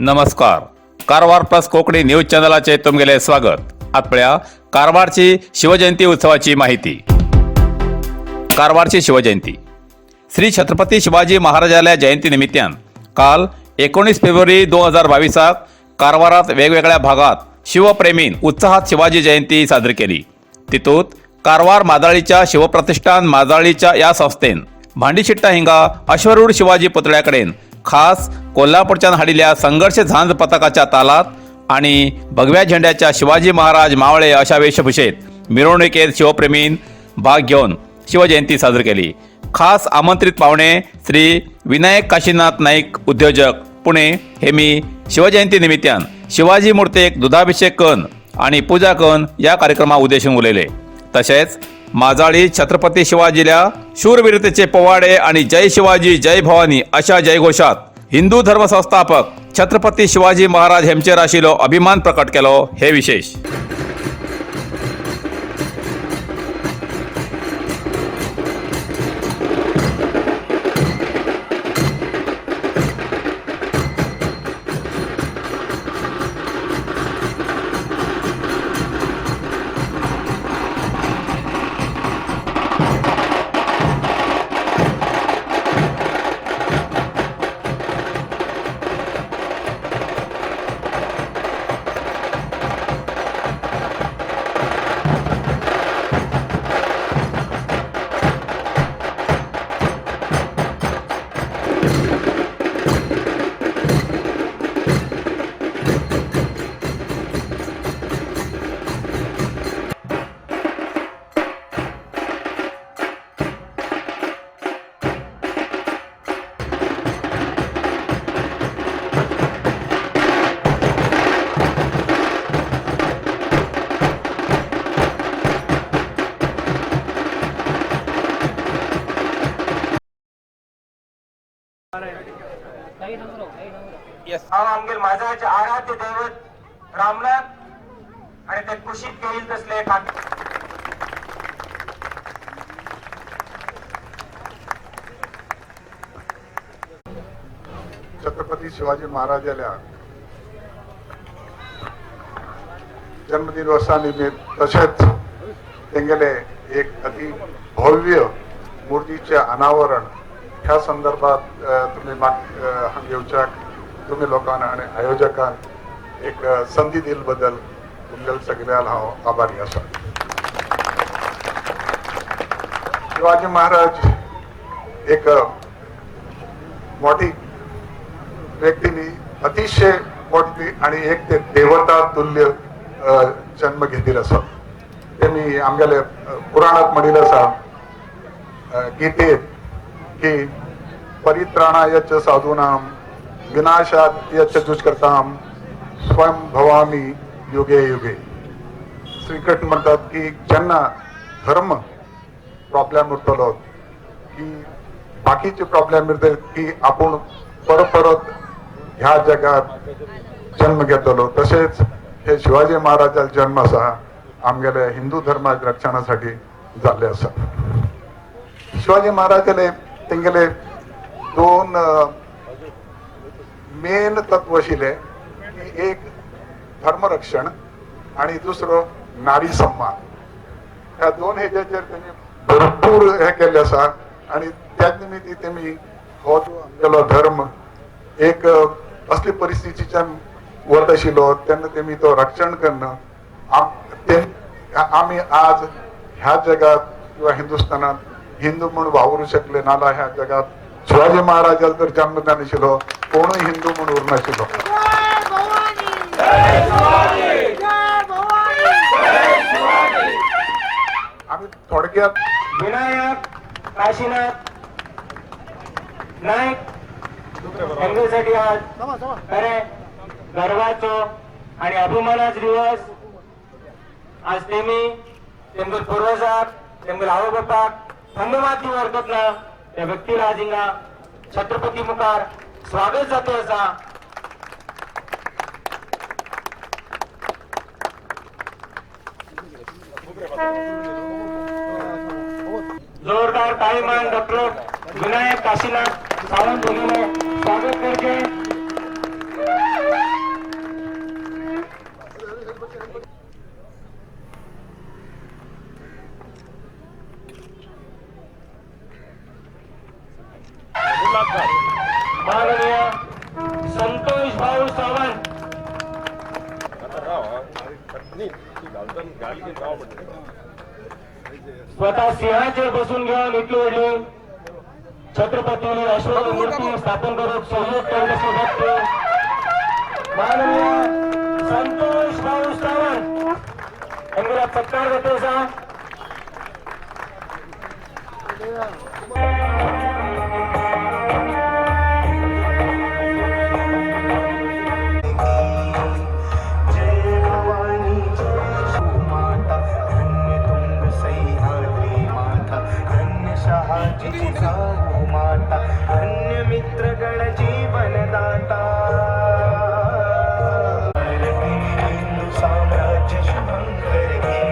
नमस्कार, Karwar plus Konkani news चॅनलाचे तुमगेले स्वागत. आत पळया कारवारची शिवजयंती उत्सवाची माहिती. कारवारची शिवजयंती, श्री छत्रपती शिवाजी महाराजाल्या जयंती निमित्तान काल 19 फेब्रुवारी 2022 कारवारात वेगवेगळ्या भागात शिवप्रेमीन उत्साहात शिवाजी जयंती साजरी केली. तितूत कारवार माजाळीच्या शिवप्रतिष्ठान माजाळीच्या या संस्थेन भांडीशिट्टा हिंगा अश्वरूढ शिवाजी पुतळ्याकडेन खास कोल्हापूरच्यान हाडिल्ल्या संघर्ष झांज पथकाच्या तालात आणि भगव्या झेंड्याच्या शिवाजी महाराज मावळे अशा वेशभूषेत मिरवणुकीत शिवप्रेमीन भाग घेऊन शिवजयंती साजरी केली. खास आमंत्रित पाहुणे श्री विनायक काशीनाथ नाईक, उद्योजक, पुणे हे मी शिवजयंती निमित्तान शिवाजी मूर्तेक दुधाभिषेक कन आणि पूजा कन या कार्यक्रमा उद्देशून उलयले. तसेच माजाळी छत्रपती शिवाजीला शूरवीरतेचे पोवाडे आणि जय शिवाजी, जय भवानी अशा जयघोषात हिंदू धर्म संस्थापक छत्रपती शिवाजी महाराज हेमचेर आशिलो अभिमान प्रकट केलो हे विशेष. हांव आमगेल माजाळ्याचे आराध्य दैवत रामनाथ आणि ते कुशीत घेईल तसले छत्रपती शिवाजी महाराजाला जन्मदिवसानिमित्त तसेच तेंगेले एक अति भव्य मूर्तीचे अनावरण ह्या संदर्भात तुम्ही हांगा येवच्याक तुम्ही लोकांक आणि आयोजकान एक संधी दिल बद्दल तुमगेले सगळ्याक हांव आभारी आसा. शिवाजी महाराज एक मोठी व्यक्तींनी, अतिशय मोठी आणि एक ते देवता तुल्य जन्म घेतील आसा. ते मी आमगेले पुराणात म्हणिल्लें आसा, गीतेत की परित्राणाय च साधूनां विनाशाय च दुष्कृतां स्वयं भवामी युगे युगे. श्रीकृष्ण म्हणतात की जेन्ना धर्म प्रॉब्लेम उरतलो की बाकीचे प्रॉब्लेम उरतले की आपूण परत परत ह्या जगात जन्म घेतलो. तसेच हे शिवाजी महाराजाचा जन्म आसा आमगेले हिंदू धर्माच्या रक्षणासाठी जाल्ले आसा. शिवाजी महाराजाले तेंगेले दोन मेन तत्व आशिल्ले की एक धर्मरक्षण आणि दुसरो नारी सन्मान. ह्या दोन हेजेचेर तेणी भरपूर हे केल्ले आसा आणि त्याच निमित्ती तेमी हो जो आमगेलो धर्म एक असली परिस्थितीच्यान वत आशिल्लो तेन्ना तेमी तो रक्षण करणं ते आमी आज ह्या जगात किंवा हिंदुस्थानात हिंदू म्हूण वावरू शकले. नाल्यार ह्या जगात शिवाजी महाराजाला तर जन्म नाशिल्लो, कोणूय हिंदू म्हूण उरनाशिल्लो. जय भवानी, जय भवानी. आमी थोडक्यात विनायक काशीनाथ नाईक यांच्यासाठी आज खरे गर्वाचो आणि अभिमानाचो दिवस. आज तेमी तेमगेल पूर्वजाक, तेमगेल आवय बापाक थंड माती हरकत ना त्या व्यक्तीला आज हिंगा छत्रपती मुखार स्वागत जातो असा. जोरदार ताळीमान डॉक्टर विनायक काशीनाथ सावंत वगैरे स्वागत करते. स्वतः सिंहाचेर बसून घेवन इतली व्हडली छत्रपतीली अश्व मूर्ती स्थापन करूंक सहयोग करण्याची व्यक्ती माननीय संतोष भाऊ सावंत हेंगेलो सत्कार जाता आसा. जय भवानी जय शिव माता, धन्य तुंग सह्याद्री माता, धन्य शहाजी जिजाऊ माता, धन्य मित्रगण जीवन दाता. हिंदू साम्राज्य शुभंकर की.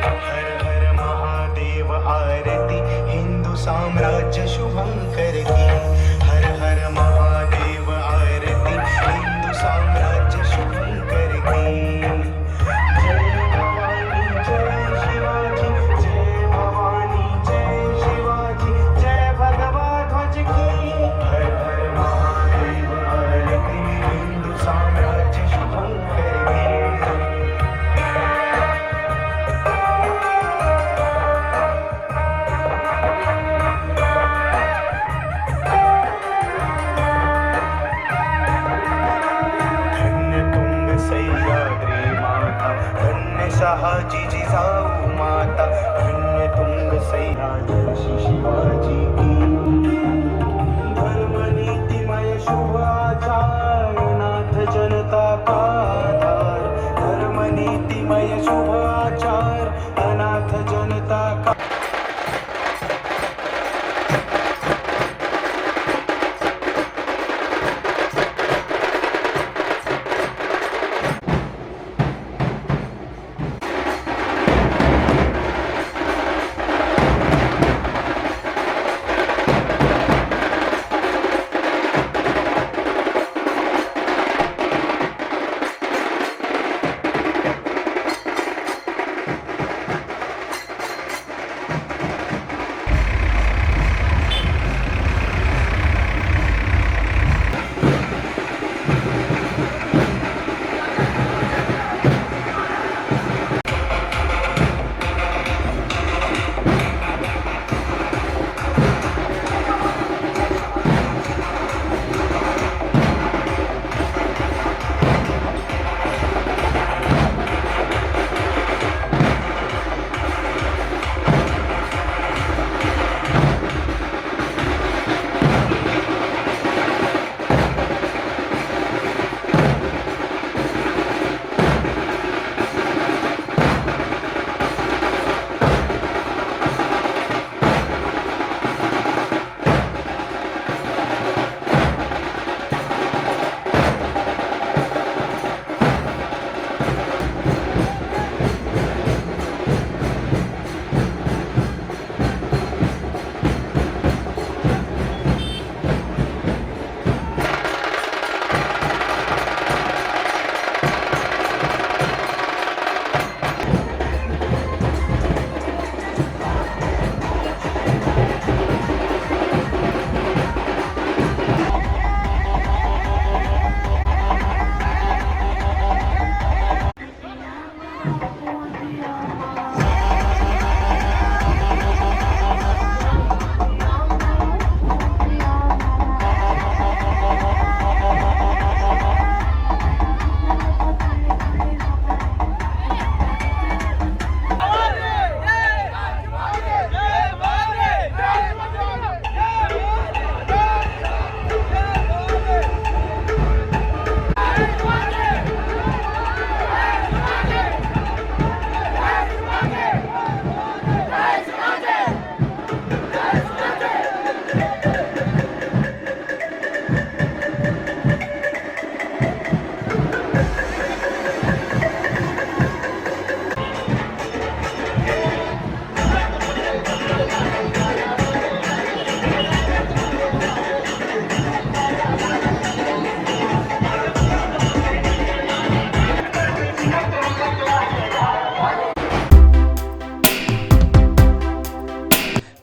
हर हर महादेव आरती, हिंदू साम्राज्य शुभंकर की. हर हर महादेव आरती, हिंदू साम्राज्य शुभंकर की. जय भवानी जय शिवाजी, जय भवानी जय शिवाजी, जय भगवा ध्वज की. हर हर महादेव आरती, हिंदू साम्राज्य शुभंकर की.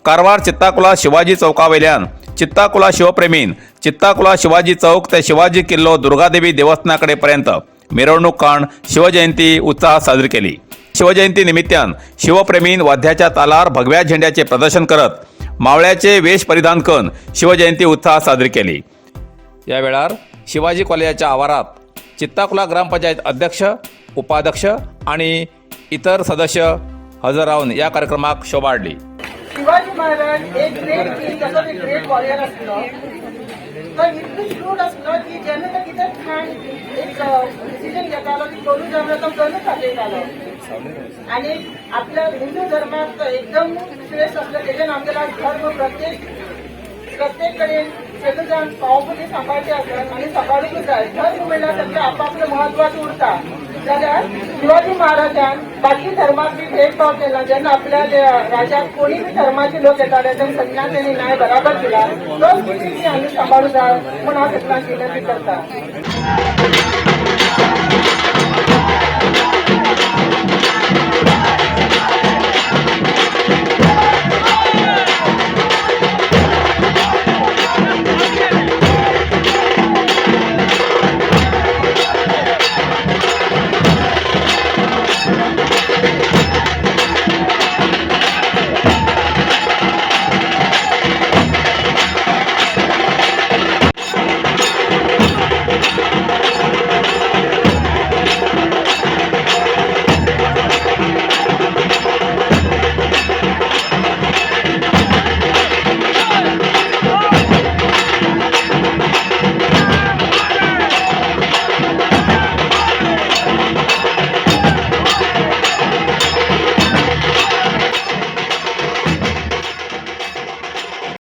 कारवार चित्ताकुला शिवाजी चौकावयल्यान चित्ताकुला शिवप्रेमीन चित्ताकुला शिवाजी चौक ते शिवाजी किल्लो दुर्गादेवी देवस्थानाकडे पर्यंत मिरवणूक काढून शिवजयंती उत्साहात साजरी केली. शिवजयंती निमित्तान शिवप्रेमीन वाद्याच्या तालार भगव्या झेंड्याचे प्रदर्शन करत मावळ्याचे वेश परिधान करून शिवजयंती उत्साहात साजरी केली. या वेळार शिवाजी कॉलेजाच्या आवारात चित्ताकुला ग्रामपंचायत अध्यक्ष, उपाध्यक्ष आणि इतर सदस्य हजर राहून या कार्यक्रमाक शोभा हाडली. शिवाजी महाराज एक ग्रेट किंग तसोच एक ग्रेट वॉरियर आसलो. तो इतलो श्रूड आसलो की जेन्ना तो कितें खाण एक डिसिजन घेतालो ती करूं जाय म्हणल्यार तो करूच दाखयतालो. आणि आपल्या हिंदू धर्मात तो एकदम श्रेष्ठ आसलो. तेजेन आमगेलो धर्म प्रत्येक प्रत्येक कडेन सगळे जाण पावफुली सांबाळचे आसा आनी सांबाळूंकूच जाय. धर्म म्हणल्यार सगळें आपापलें म्हत्वाचें उरता. जाल्यार शिवाजी महाराजान बाकी धर्माक बी भेदभाव केला. जेन्ना आपल्या राज्यात कोणी बी धर्माचे लोक येताले तेन्ना सगळ्यांक तेणी न्याय बराबर दिला. तोच कितें आमी सांबाळूं जाय म्हूण हांव सगळ्यांक विनंती करता.